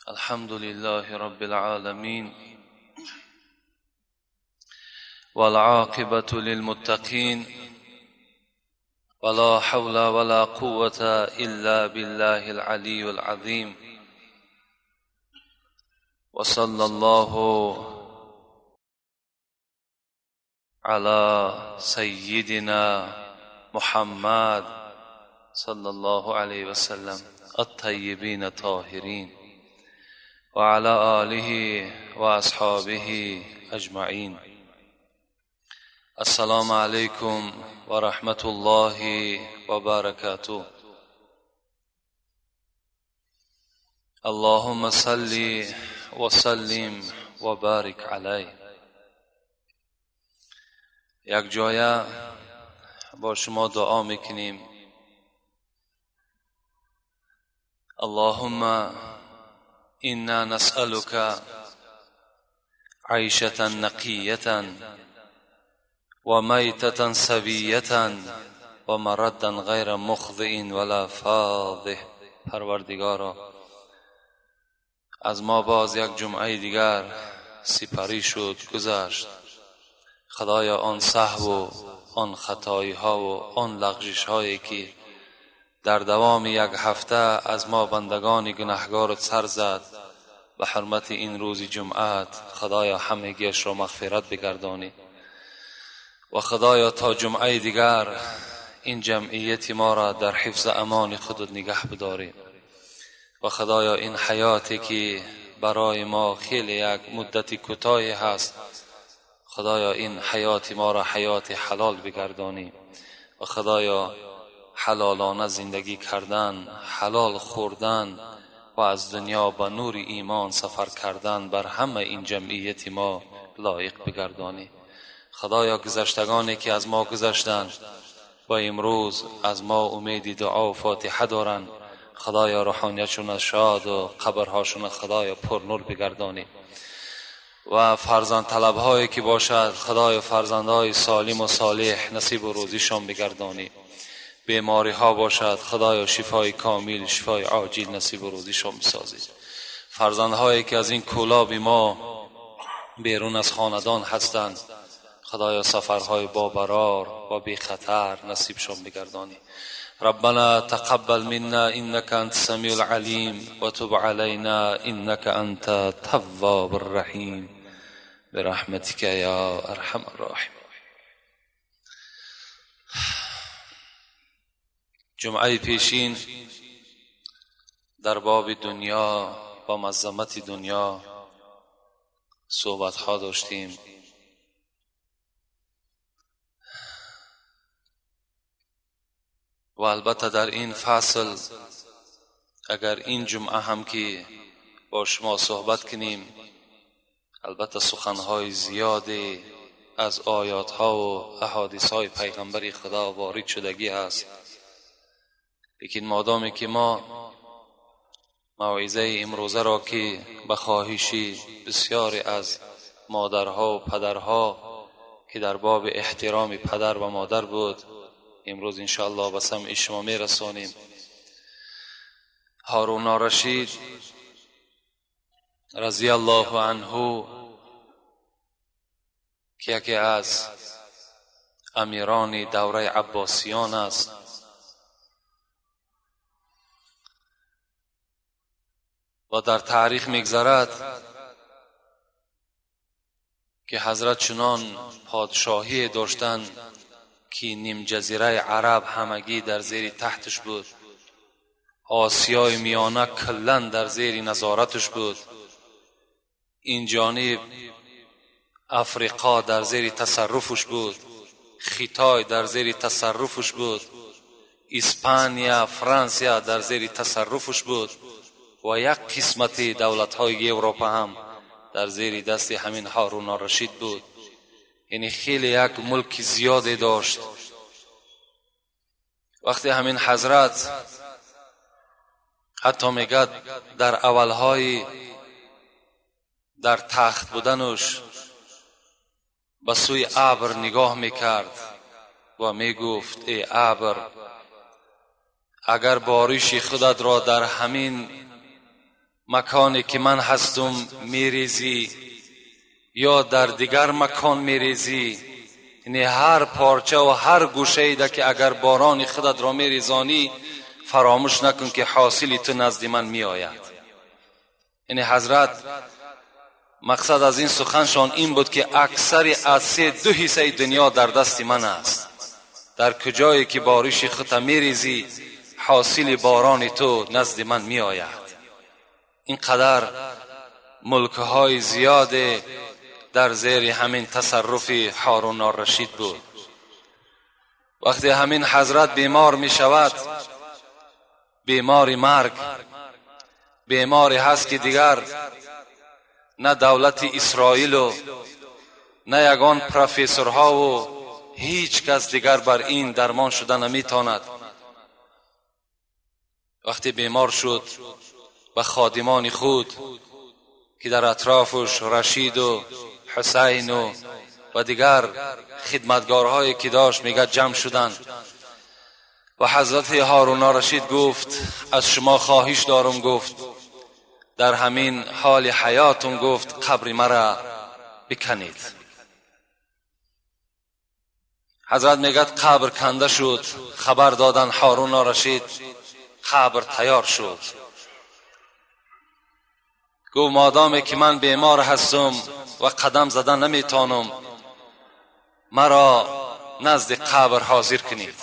الحمد لله رب العالمين، والعاقبة للمتقين، ولا حول ولا قوة إلا بالله العلي العظيم. وصلى الله على سيدنا محمد صلى الله عليه وسلم الطيبين الطاهرين وعلى آله وأصحابه أجمعين. السلام عليكم ورحمة الله وبركاته. اللهم صل وسلم وبارك عليه. یک جایه با شما دعا میکنیم: اللهم إنا نسألك عيشة نقية وميتة سوية ومردا غير مخزي ولا فاضح. پروردگارا، از ما باز یک جمعه دیگر سپری شد، گذشت. خدایا آن سهو و آن خطایی ها و آن لغزش هایی که در دوام یک هفته از ما بندگان گناهگار سر زد، به حرمت این روز جمعه خدایا همگیش را مغفرت بگردانی. و خدایا تا جمعه دیگر این جمعیت ما را در حفظ امان خودت نگه بداری. و خدایا این حیاتی که برای ما خیلی یک مدت کوتاهی هست، خدایا این حیات ما را حیات حلال بگردانی. و خدایا حلالانه زندگی کردن، حلال خوردن و از دنیا به نور ایمان سفر کردن بر همه این جمعیت ما لایق بگردانی. خدایا گذشتگانی که از ما گذشتند و امروز از ما امید دعا و فاتحه دارند، خدایا روحانیتشون شاد و قبرهاشون خدایا پر نور بگردانی. و فرزند طلب هایی که باشد، خدایا فرزندهای سالم و صالح نصیب و روزیشان بگردانی. بیماری ها باشد، خدایا شفای کامل، شفای عاجل نصیب و روزیشان بسازید. فرزندهایی که از این کولاب ما بیرون از خاندان هستند، خدایا سفرهای با برار و بی خطر نصیبشان بگردانی. ربنا تقبل منا انك انت السميع العليم وتب علينا انك انت التواب الرحيم برحمتك يا ارحم الراحمين. جمعه پیشین در باب دنیا و مظلمت دنیا صحبت ها داشتیم. و البته در این فصل اگر این جمعه هم که با شما صحبت کنیم، البته سخنهای زیادی از آیات ها و احادیث های پیغمبر خدا وارد شدگی هست، لیکن مادامی که ما موعظه امروزه را که به خواهشی بسیاری از مادرها و پدرها که در باب احترام پدر و مادر بود، امروز انشاءالله به سمع شما میرسانیم. هارون الرشید رضی الله عنه که یکی از امیران دوره عباسیان است، و در تاریخ میگذرد که حضرت چنان پادشاهی داشتند که نیم جزیره عرب همگی در زیر تحتش بود، آسیای میانه کلا در زیر نظارتش بود، این جانب افریقا در زیر تصرفش بود، خیتای در زیر تصرفش بود، اسپانیا، فرانسیا در زیر تصرفش بود و یک قسمت دولت‌های اروپا هم در زیر دست همین هارون الرشید بود. یعنی خیلی یک ملک زیادی داشت. وقتی همین حضرت حتی میگد در اولهای در تخت بودنش به سوی ابر نگاه میکرد و میگفت ای ابر، اگر بارش خودت را در همین مکانی که من هستم میریزی یا در دیگر مکان میریزی، یعنی هر پارچه و هر گوشه ای که اگر باران خودت را میریزانی، فراموش نکن که حاصل تو نزد من میآید. یعنی حضرت مقصد از این سخنشان این بود که اکثر از سه دو حصه دنیا در دست من است. در کجایی که بارش خودت میریزی، حاصل باران تو نزد من میآید. اینقدر ملکهای زیاد در زیر همین تصرف هارون الرشید بود. وقتی همین حضرت بیمار می شود، بیماری مرگ، بیماری هست که دیگر نه دولت اسرائیل و نه یگان پروفسورها و هیچ کس دیگر بر این درمان شده نمیتواند. وقتی بیمار شد، به خادمان خود که در اطرافش رشید و حسین و دیگر خدمتگارهایی که داشت، میگه جمع شدند و حضرت هارون رشید گفت: از شما خواهش دارم، گفت، در همین حال حیاتم، گفت، قبر مرا بکنید. حضرت میگد قبر کنده شد. خبر دادن هارون رشید قبر تیار شد. گفت مادامی که من بیمار هستم و قدم زدن نمیتونم، مرا نزد قبر حاضر کنید.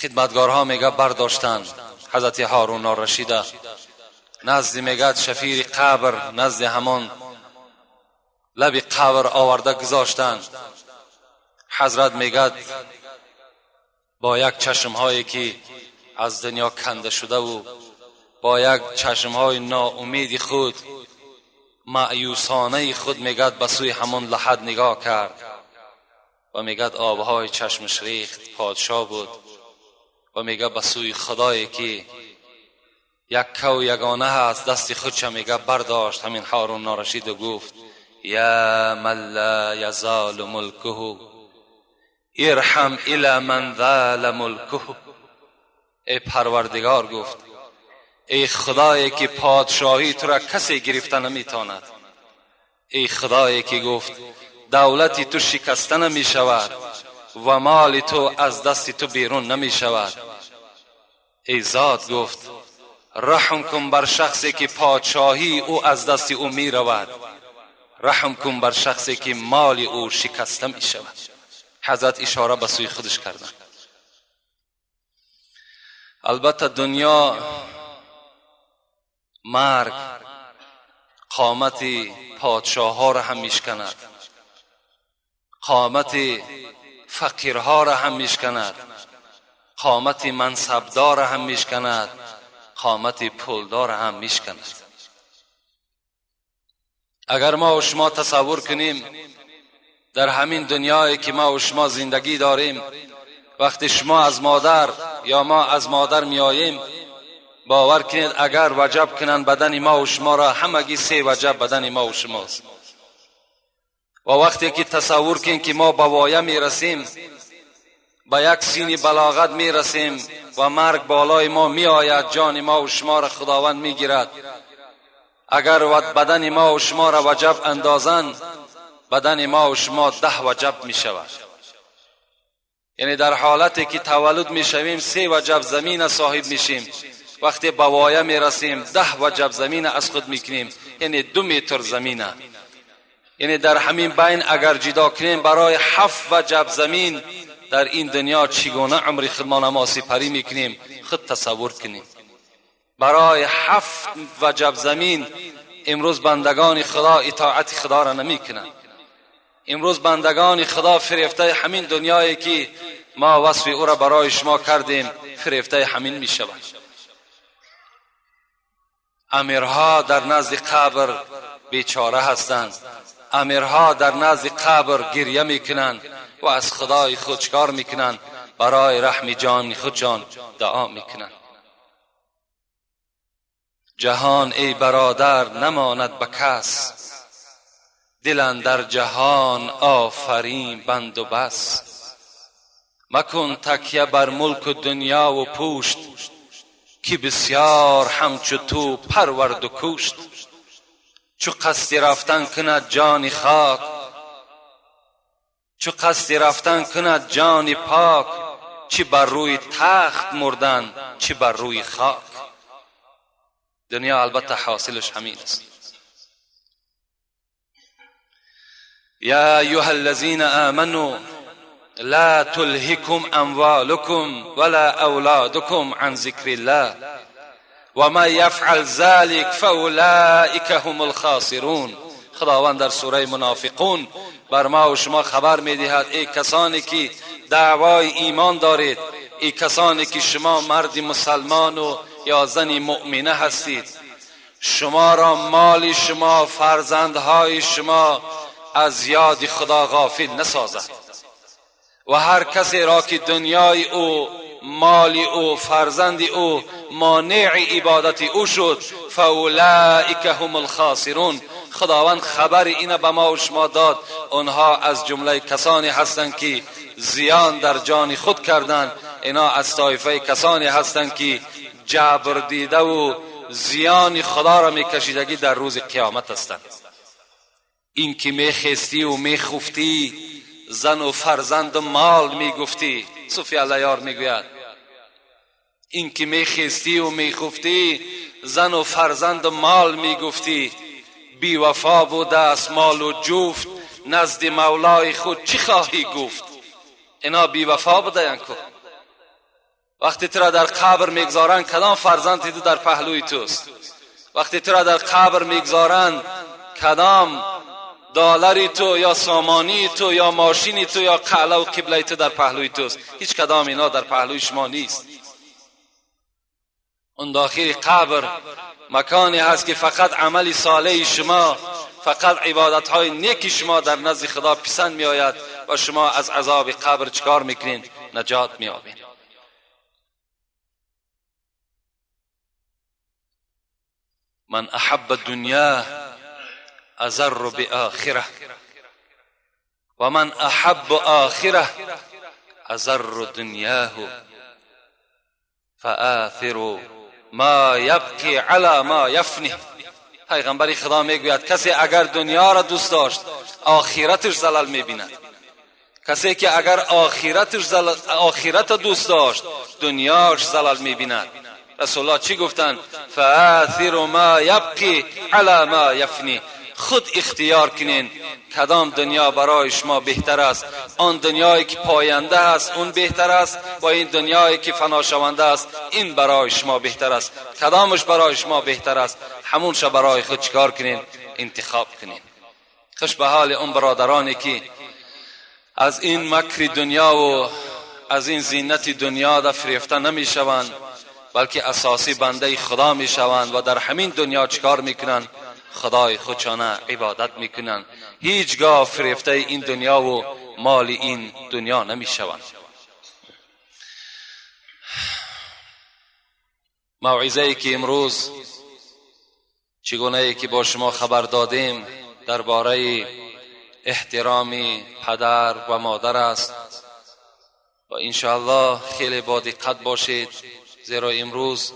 خدمتگارها میگه برداشتن حضرت هارون الرشیده نزد، میگد، شفیر قبر، نزد همان لب قبر آورده گذاشتن. حضرت میگد با یک چشم هایی که از دنیا کنده شده و با یک چشم های ناامید خود، مأیوسانه خود، میگد به سوی همون لحد نگاه کرد و میگد آبهای چشمش ریخت. پادشاه بود و میگه به سوی خدایی که یک و یگانه هست، دست خودش میگه برداشت همین هارون رشید و گفت: یا من لا یزال ملکه، ارحم الی من ذال ملکه. ای پروردگار، گفت، ای خدایی که پادشاهی تو را کسی گرفته نمیتواند، ای خدایی که، گفت، دولت تو شکسته نمی شود و مال تو از دست تو بیرون نمی شود، ای ذات، گفت، رحم کن بر شخصی که پادشاهی او از دست او می رود، رحم کن بر شخصی که مال او شکسته می شود. حضرت اشاره به سوی خودش کردن. البته دنیا، مرگ قامت پادشاه ها را هم میشکند، قامت فقیرها را هم میشکند، قامت منصبدار را هم میشکند، قامت پولدار هم میشکند. اگر ما و شما تصور کنیم، در همین دنیایی که ما و شما زندگی داریم، وقتی شما از مادر یا ما از مادر میآییم، باور کنید اگر وجب کنند بدن ما و شما را، همگی 3 وجب بدن ما و شماست. و وقتی که تصور کنید که ما به وایه میرسیم، به یک سین بلاغت میرسیم و مرگ بالای ما میآید، جان ما و شما را خداوند میگیرد، اگر بدن ما و شما را وجب اندازند، بدن ما و شما 10 وجب می شود. یعنی در حالتی که تولد می شویم، 3 وجب زمین صاحب میشیم. وقتی به وایه میرسیم، 10 وجب زمین از خود میکنیم، یعنی 2 متر زمینه. یعنی در همین بین اگر جدا کنیم، برای 7 وجب زمین در این دنیا چگونه عمر خودمان ما سپری میکنیم، خود تصور کنیم. برای 7 وجب زمین امروز بندگان خدا اطاعت خدا را نمیکنند. امروز بندگان خدا فریفته همین دنیایی که ما وصف او را برای شما کردیم، فریفته همین می شود. امیرها در نزد قبر بیچاره هستند. امیرها در نزد قبر گریه میکنند و از خدای خود چکار میکنند؟ برای رحم جان خودشان دعا میکنند. جهان ای برادر نماند به کس، دل در جهان آفرین بند و بس. مکن تکیه بر ملک و دنیا و پشت. که بسیار همچو تو پرورد و کشت. چو قصد رفتن کند جان خاک، چو قصد رفتن کند جان پاک، چی بر روی تخت مردن چی بر روی خاک. دنیا البته حاصلش همین است. یا ایها الذین آمنوا لا تلهکم اموالکم ولا اولادکم عن ذکر الله و من یفعل ذلك فاولئک هم الخاسرون. خداوند در سوره منافقون بر ما و شما خبر میدهد ای کسانی که دعوای ایمان دارید، ای کسانی که شما مرد مسلمان و یا زن مؤمنه هستید، شما را مال شما، فرزندهای شما از یاد خدا غافل نسازد و هر کسی را که دنیای او، مال او، فرزند او مانع عبادت او شد، فاولئک هم الخاسرون. خداوند خبر اینه به ما و شما داد، آنها از جمله کسانی هستند که زیان در جان خود کردند، اینا از طایفه کسانی هستند که جبر دیده و زیان خدا را میکشیدگی در روز قیامت هستند. این که میخستی و میخفتی، زن و فرزند و مال میگفتی، صوفی علیار میگوید این که میخستی و میخفتی، زن و فرزند و مال میگفتی، بی وفا بوده است مال و جفت، نزد مولای خود چی خواهی گفت؟ اینا بی وفا بوده. کو وقتی تو را در قبر میگذارند کدام فرزند تو در پهلوی توست؟ وقتی تو را در قبر میگذارند کدام دلاری تو یا سامانی تو یا ماشینی تو یا قعله و قبله تو در پهلوی توست؟ هیچ کدام اینا در پهلوی شما نیست. اون داخل قبر مکانی هست که فقط عمل صالح شما، فقط عبادت های نیک شما در نزد خدا پسند می آید و شما از عذاب قبر چکار میکنین؟ نجات می یابین. من احب الدنیا اضر بآخره و من احب آخره اضر دنیاه فآثروا ما یبقی علی ما یفنی. پیغمبر خدا میگوید کسی اگر دنیا را دوست داشت آخرتش زلل میبیند، کسی که اگر آخرت دوست داشت دنیاش زلل میبیند. رسول الله چی گفتند؟ فآثروا ما یبقی علی ما یفنی. خود اختیار کنین کدام دنیا برای شما بهتر است. آن دنیایی که پاینده است اون بهتر است و این دنیایی که فناشونده است این برای شما بهتر است. کدامش برای شما بهتر است همونش برای خود چیکار کنین؟ انتخاب کنین. خوش به حال اون برادرانی که از این مکر دنیا و از این زینت دنیا در فریفته نمیشوند، بلکه اساسی بنده خدا میشوند و در همین دنیا چیکار میکنند؟ خدای خودشانه عبادت میکنند. هیچگاه فریفته این دنیا و مال این دنیا نمیشوند. موعظه ای که امروز چگونه ای که با شما خبر دادیم درباره احترام پدر و مادر است و انشاءالله خیلی با دقت باشید، زیرا امروز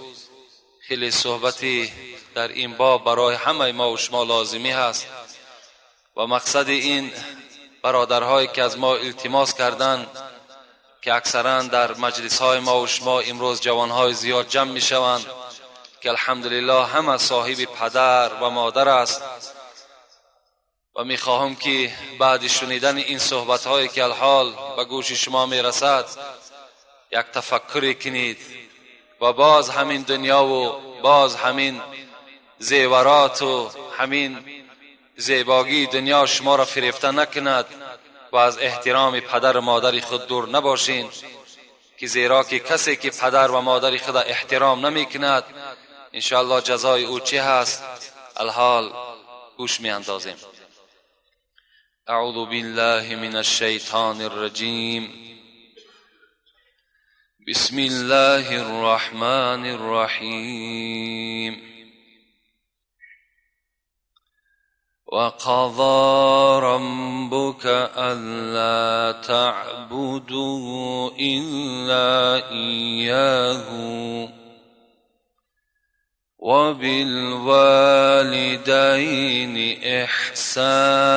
خیلی صحبتی در این باب برای همه ما و شما لازمی هست و مقصد این برادرهایی که از ما التماس کردند که اکثرا در مجلس های ما و شما امروز جوانهای زیاد جمع می شوند که الحمدلله همه صاحب پدر و مادر است و می خواهم که بعد شنیدن این صحبت هایی که الحال به گوش شما می رسد یک تفکری کنید و باز همین دنیا و باز همین زیورات و همین زیباگی دنیا شما را فریفته نکند و از احترام پدر و مادر خود دور نباشین، که زیرا که کسی که پدر و مادر خود احترام نمی کند انشاءالله جزای او چه هست الحال گوش می اندازیم. اعوذ بالله من الشیطان الرجیم. بسم الله الرحمن الرحیم. وقضى ربك ألا تعبدوا إلا إياه وبالوالدين إحسانا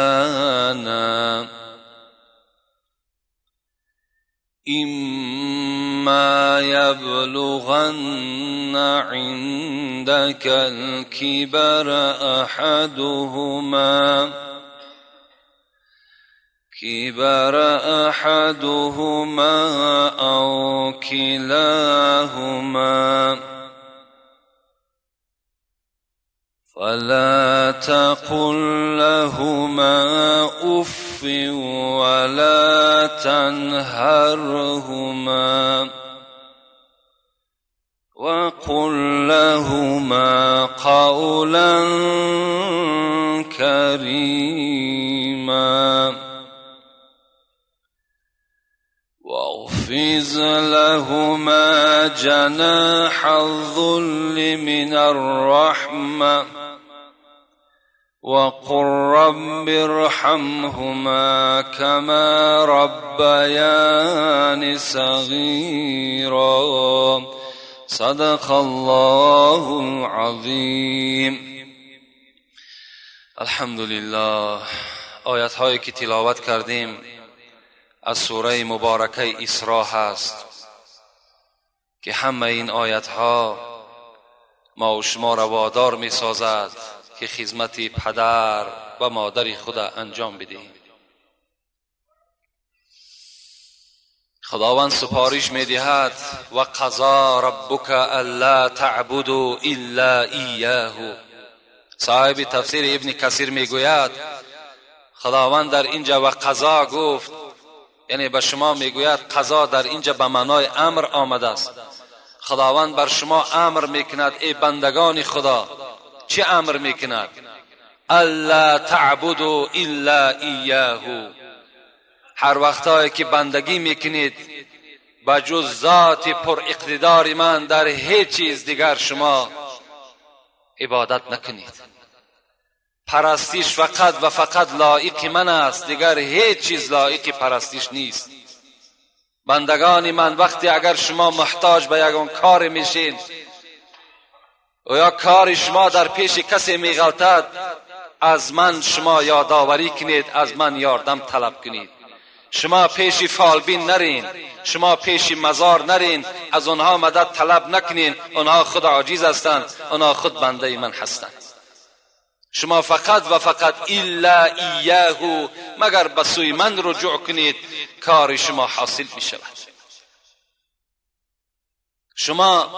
إما يبلغن عندك الكبر أحدهما أو كلاهما فلا تقل لهما أف ولا تنهرهما وقل لهما قولا كريما واخفض لهما جناح الذل من الرحمة وقل رب ارحمهما كما ربياني صغيرا. صدق الله العظيم. الحمد لله. آیت هایی که تلاوت کردیم از سوره مبارکه اسراء هست که همه این آیت ها ما و شما را وادار می سازد که خدمت پدر و مادر خود انجام بدهیم. خداوند سپارش می دهد و قضا ربک الا تعبدوا الا ایاه. صاحب تفسیر ابن کثیر می گوید خداوند در اینجا و قضا گفت، یعنی به شما میگوید قضا در اینجا به معنای امر آمده است. خداوند بر شما امر میکند ای بندگان خدا. چه امر میکند؟ الا تعبدوا الا ایاه. هر وقتایی که بندگی میکنید به جز ذات پر اقتدار من در هیچ چیز دیگر شما عبادت نکنید. پرستش فقط و فقط لایق من است، دیگر هیچ چیز لایق پرستش نیست. بندگان من، وقتی اگر شما محتاج به یگان کار میشین و یا کار شما در پیش کسی میغلطد، از من شما یادآوری کنید، از من یاردم طلب کنید. شما پیش فالبین نرین، شما پیش مزار نرین، از آنها مدد طلب نکنین. آنها خود عاجز هستند، آنها خود بنده من هستند. شما فقط و فقط الا ایاه، مگر به سوی من رجوع کنید، کار شما حاصل می شود. شما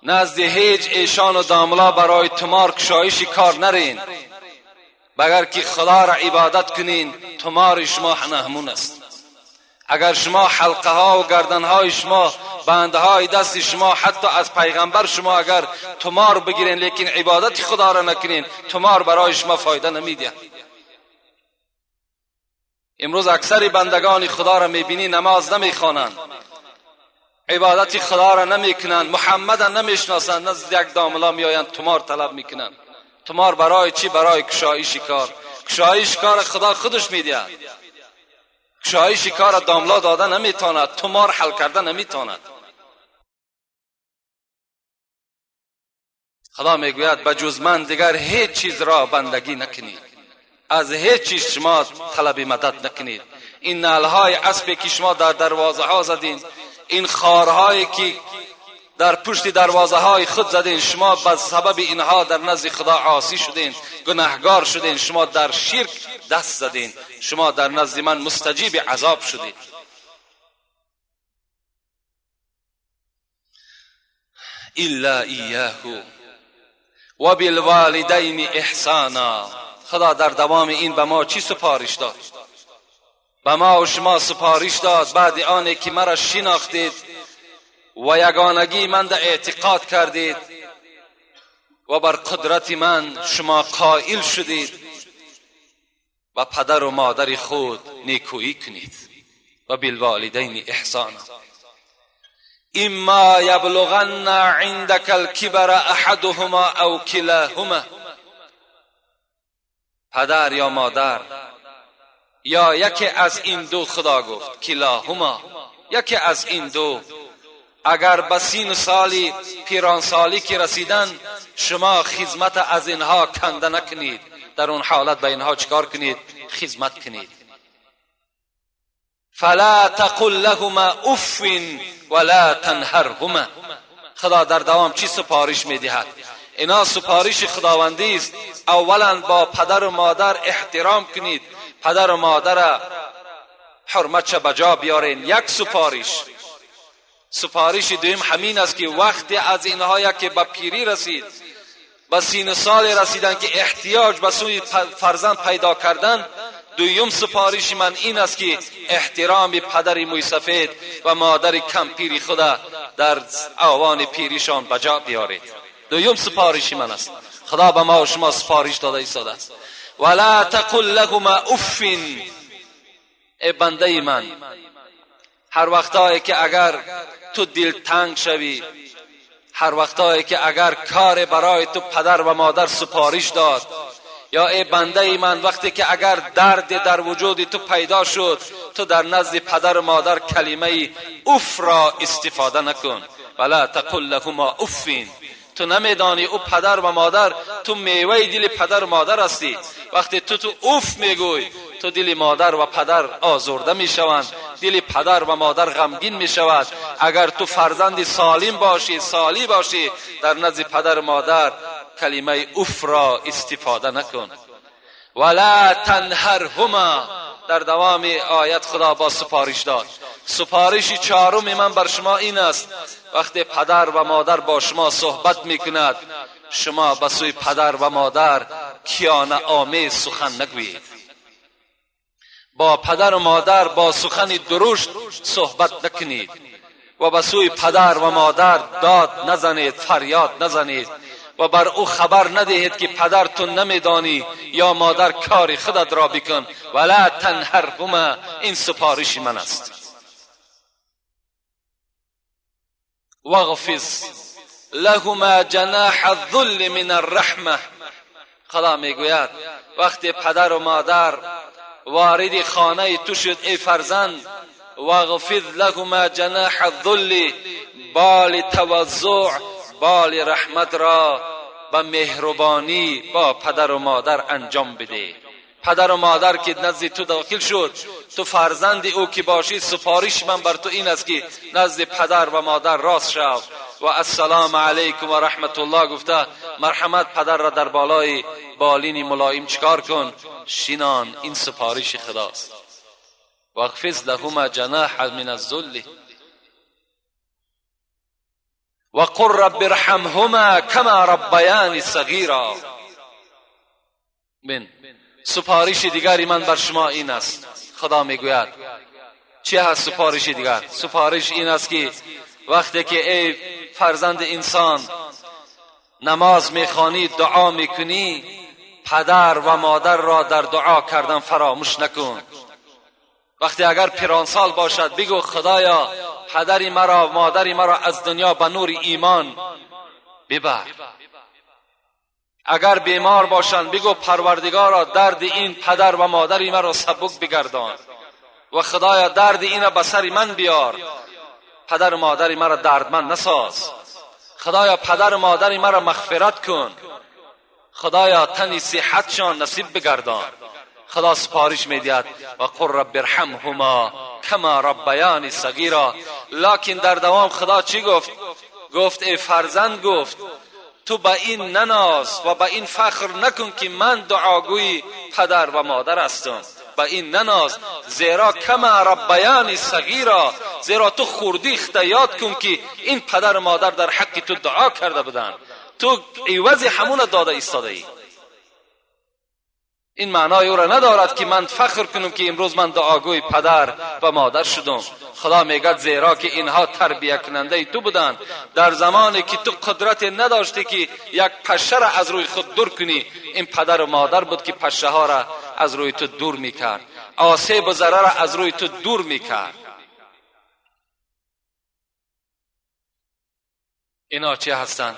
نزد هیچ ایشان و داملا برای تمار کشایش کار نرین، بگر که خدا را عبادت کنین تمار شما همون است. اگر شما حلقه ها و گردن های شما، بندهای دست شما، حتی از پیغمبر شما اگر تمار بگیرین لیکن عبادت خدا را نکنین، تمار برای شما فایده نمیده. امروز اکثر بندگان خدا را میبینی نماز نمیخوانند، عبادت خدا را نمیکنند، محمد را نمیشناسند، نزد یک داملا میآیند تمار طلب میکنند. تمار برای چی؟ برای کشایش کار. کشایش کار خدا خودش میدهد. کشایش کار داملا داده نمیتواند، تمار حل کرده نمیتواند. خدا میگوید به جز من دیگر هیچ چیز را بندگی نکنید، از هیچ چیز شما طلب مدد نکنید. این نعلهای اسبی که شما در دروازه ها زدین، این خارهایی که در پشت دروازه های خود زدین، شما به سبب اینها در نزد خدا عاصی شدین، گناهگار شدین، شما در شرک دست زدین، شما در نزد من مستجیب عذاب شدید. الا ایاه و بالوالدین احسانا. خدا در دوام این به ما چی سپارش داد؟ به ما و شما سپارش داد بعد آنی که مرا شناختید و یگانگی من در اعتقاد کردید و بر قدرت من شما قائل شدید، و پدر و مادر خود نیکویی کنید. و بالوالدین احسانا. اما یبلغن عندك الكبر احدهما او کلاهما. پدر یا مادر یا یکی از این دو، خدا گفت کلاهما، یکی از این دو اگر به سین سالی پیرانسالی که رسیدن، شما خدمت از اینها کنده نکنید. در اون حالت به اینها چکار کنید؟ خدمت کنید. فلا تقل لهما اف ولا تنهرهما. خدا در دوام چی سپارش میدهد؟ اینا سپارش خداوندی است. اولا با پدر و مادر احترام کنید، پدر و مادر حرمت بجا بیارین، یک سپارش. سپارش دویم همین است که وقتی از اینها که به پیری رسید، به سین سال رسیدن که احتیاج به سوی فرزند پیدا کردن، دویم سپارش من این است که احترام پدر موی سفید و مادر کمپیری خود در اوان پیریشان بجا بیارید. دویم سپارش من است. خدا به ما و شما سپارش داده ایستاده است. ولا تقل لهما اف. ای بنده من، هر وقتایی که اگر تو دل تنگ شوی، هر وقتایی که اگر کار برای تو پدر و مادر سپارش داد، یا ای بنده من وقتی که اگر درد در وجود تو پیدا شد، تو در نزد پدر و مادر کلمه اوف را استفاده نکن. ولا تقل لهما اف. تو نمیدانی او پدر و مادر، تو میوه دل پدر و مادر هستی. وقتی تو اوف میگوی، تو دل مادر و پدر آزرده میشوند، دل پدر و مادر غمگین میشود. اگر تو فرزند سالم باشی، صالح باشی، در نزد پدر و مادر کلمه اوف را استفاده نکن. ولا تنهرهما. در دوام آیت خدا با سپارش داد. سپارش چهارم من بر شما این است: وقتی پدر و مادر با شما صحبت میکند، شما به سوی پدر و مادر کیانه آمیز سخن نگویید. با پدر و مادر با سخن درشت صحبت نکنید و به سوی پدر و مادر داد نزنید، فریاد نزنید و بر او خبر ندهید که پدر تو نمیدانی یا مادر کار خودت را بکن. ولا تنهرهما. این سپارش من است. واخفض لهما جناح الذل من الرحمه. خدا میگوید وقتی پدر و مادر وارد خانه تو شد، ای فرزند، واخفض لهما جناح الذل، بال تواضع، بال رحمت را به مهربانی با پدر و مادر انجام بده. پدر و مادر که نزد تو داخل شد، تو فرزند او که باشی، سپارش من بر تو این است که نزد پدر و مادر راست شو و السلام علیکم و رحمت الله گفته، مرحمت پدر را در بالای بالین ملایم چکار کن؟ شینان. این سپارش خداست. واخفض لهما جناح من الذل و قل رب ارحمهما کما ربیانی صغیرا. بین، سپارش دیگری من بر شما این است. خدا میگوید چه هست سپارش دیگر؟ سپارش این است که وقتی که ای فرزند انسان نماز میخوانی، دعا میکنی، پدر و مادر را در دعا کردن فراموش نکن. وقتی اگر پیرانسال باشد، بگو خدایا پدری مرا، مادری مرا از دنیا به نور ایمان ببر. اگر بیمار باشند، بگو پروردگارا درد این پدر و مادری مرا سبک بگردان و خدایا درد این به سر من بیار، پدر و مادری مرا دردمند نساز. خدایا پدر و مادری مرا مغفرت کن. خدایا تنی صحتشان نصیب بگردان. خدا سپارش میدهد و قل رب ارحمهما کما ربیانی صغیرا. لکن در دوام خدا چی گفت؟ گفت ای فرزند، گفت تو به این نناز و به این فخر نکن که من دعاگوی پدر و مادر هستم. به این نناز، زیرا کما ربیانی صغیرا، زیرا تو خوردی یاد کن که این پدر و مادر در حق تو دعا کرده بودند، تو عوض همون داده ایستاده ای. این معنای او را ندارد که من فخر کنم که امروز من دعاگوی پدر و مادر شدم. خدا میگد زیرا که اینها تربیه کننده تو بودند در زمانی که تو قدرت نداشتی که یک پشه را از روی خود دور کنی، این پدر و مادر بود که پشه ها را از روی تو دور میکرد، آسیب و ضرر را از روی تو دور میکرد. اینا چه هستند؟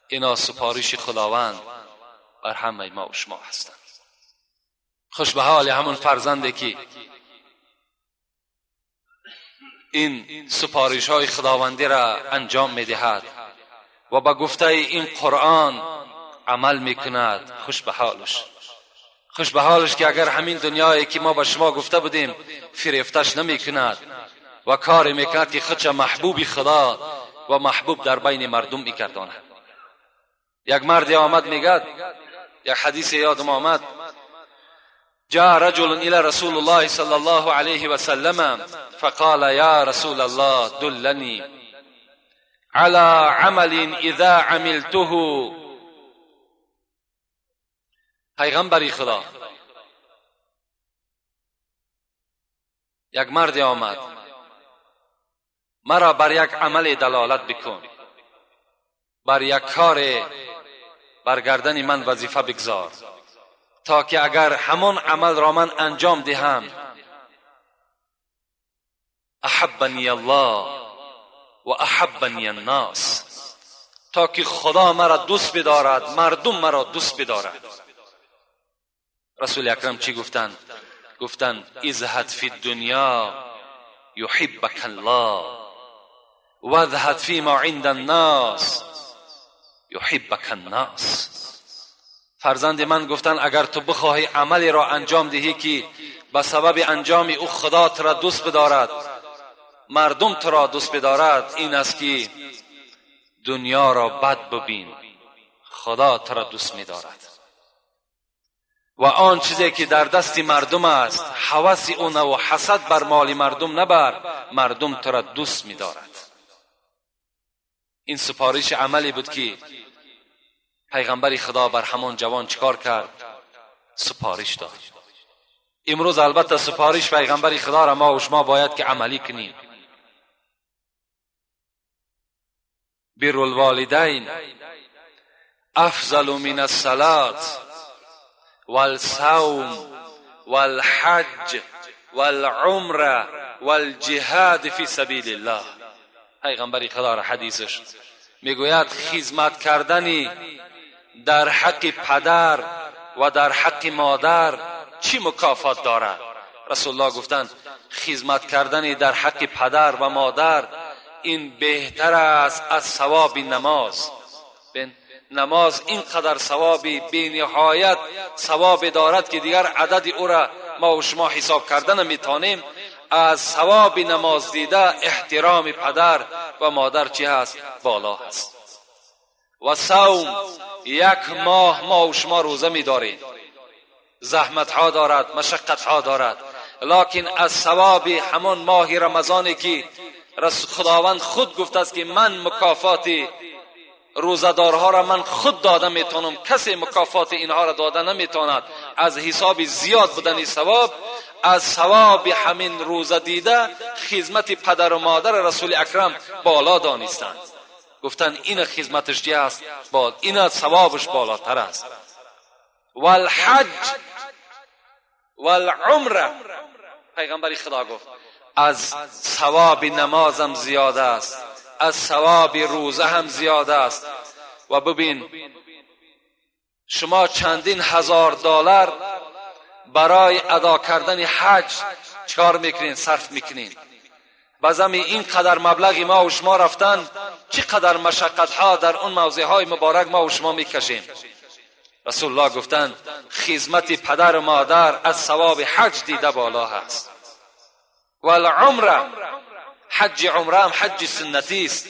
اینا سپارش خداوند بر همه ما و شما هستند. خوش به حال همون فرزنده که این سپارش های خداوندی را انجام میدهد. و به گفته این قرآن عمل میکند، خوش به حالش، خوش به حالش که اگر همین دنیایی که ما به شما گفته بودیم فریفتش نمیکند و کاری میکند که خودش محبوب خدا و محبوب در بین مردم میگرداند. یک مردی آمد میگد، یک حدیث یادم آمد، جاء رجل الى رسول الله صلى الله عليه وسلم فقال يا رسول الله دلني على عمل اذا عملته. پیغمبری خدا، یک مردی آمد، مرا بر یک عمل دلالت بکن، بر یک کار بر گردن من وظیفه بگذار تا که اگر همان عمل را من انجام دهم احبنی الله و احبنی الناس، تا که خدا مرا دوست بدارد، مردم مرا دوست بدارد. رسول اکرم چی گفتند؟ گفتند ازهد فی الدنیا یحبک الله واذهب فیما عند الناس یحبک الناس. فرزند من، گفتند اگر تو بخواهی عملی را انجام دهی که به سبب انجام او خدا تو را دوست بدارد، مردم تو را دوست بدارد، این است که دنیا را بد ببین، خدا تو را دوست می‌دارد. و آن چیزی که در دست مردم است هوس او نه و حسد بر مال مردم نبر، مردم تو را دوست می‌دارد. این سپارش عملی بود که پیغمبر خدا بر همان جوان چیکار کرد؟ سپارش داد. امروز البته سپارش پیغمبر خدا را ما و شما باید که عملی کنیم. بر الوالدین افضل من الصلاة والصوم والحج والعمره والجهاد فی سبیل الله. پیغمبر خدا را حدیثش میگوید خدمت کردن در حق پدر و در حق مادر چی مکافات دارد؟ رسول الله گفتند خدمت کردن در حق پدر و مادر این بهتر است از ثواب نماز. نماز اینقدر ثوابی بی نهایت ثواب دارد که دیگر عدد او را ما و شما حساب کردن نمیتونیم. از ثواب نماز دیده احترام پدر و مادر چی هست؟ بالا هست. و صوم، یک ماه ما و شما روزه می‌داریم، زحمت ها دارد، مشقت ها دارد، لکن از ثواب همان ماه رمضانی که خداوند خود گفته است که من مکافات روزه‌دارها را من خود داده میتونم، کسی مکافات اینها را داده نمیتواند. از حساب زیاد بودن ثواب، از ثواب همین روزه دیده خدمت پدر و مادر رسول اکرم بالا دانستند. گفتند این خدمتش چی است؟ این ثوابش بالاتر است. والحج والعمره، پیغمبر خدا گفت از ثواب نمازم زیاد است، از ثواب روزه هم زیاد است. و ببین شما چندین هزار دلار برای ادا کردن حج چکار میکنین؟ صرف میکنین. بازم این قدر مبلغ ما و شما رفتن، چه قدر مشقت ها در اون موضع های مبارک ما و شما میکشیم. رسول الله گفتند خدمت پدر و مادر از ثواب حج دیده بالا هست. والعمره، حج عمره هم حج سنتی است،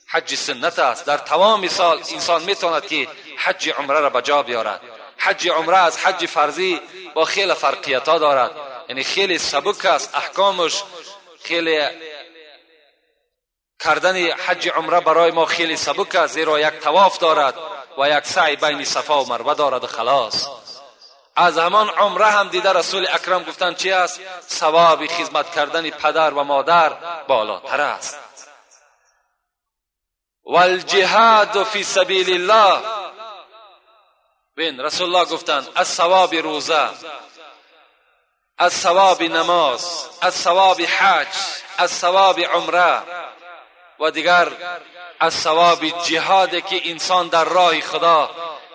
حج سنت است. در تمام سال انسان میتواند که حج عمره را به جا بیارد. حج عمره از حج فرضی با خیلی فرقیت ها دارد، یعنی خیلی سبک است احکامش، خیلی کردن حج عمره برای ما خیلی سبک است، زیرا یک طواف دارد و یک سعی بین صفا و مروه دارد و خلاص. از همان عمره هم دیده رسول اکرم گفتند چی است؟ ثواب خدمت کردن پدر و مادر بالاتر است. والجهاد فی سبیل الله، بین رسول الله گفتند از ثواب روزه، از ثواب نماز، از ثواب حج، از ثواب عمره و دیگر از ثواب جهاد که انسان در راه خدا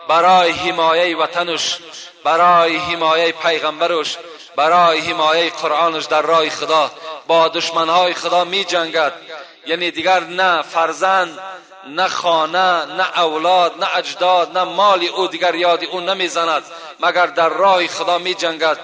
برای حمایه وطنش، برای حمایه پیغمبرش، برای حمایه قرآنش در راه خدا با دشمنهای خدا می جنگد. یعنی دیگر نه فرزند، На хона, на авлод, на аҷдод, на моли ӯ дигар ёди ӯ намезанад, магар дар роҳи Худо меҷангад.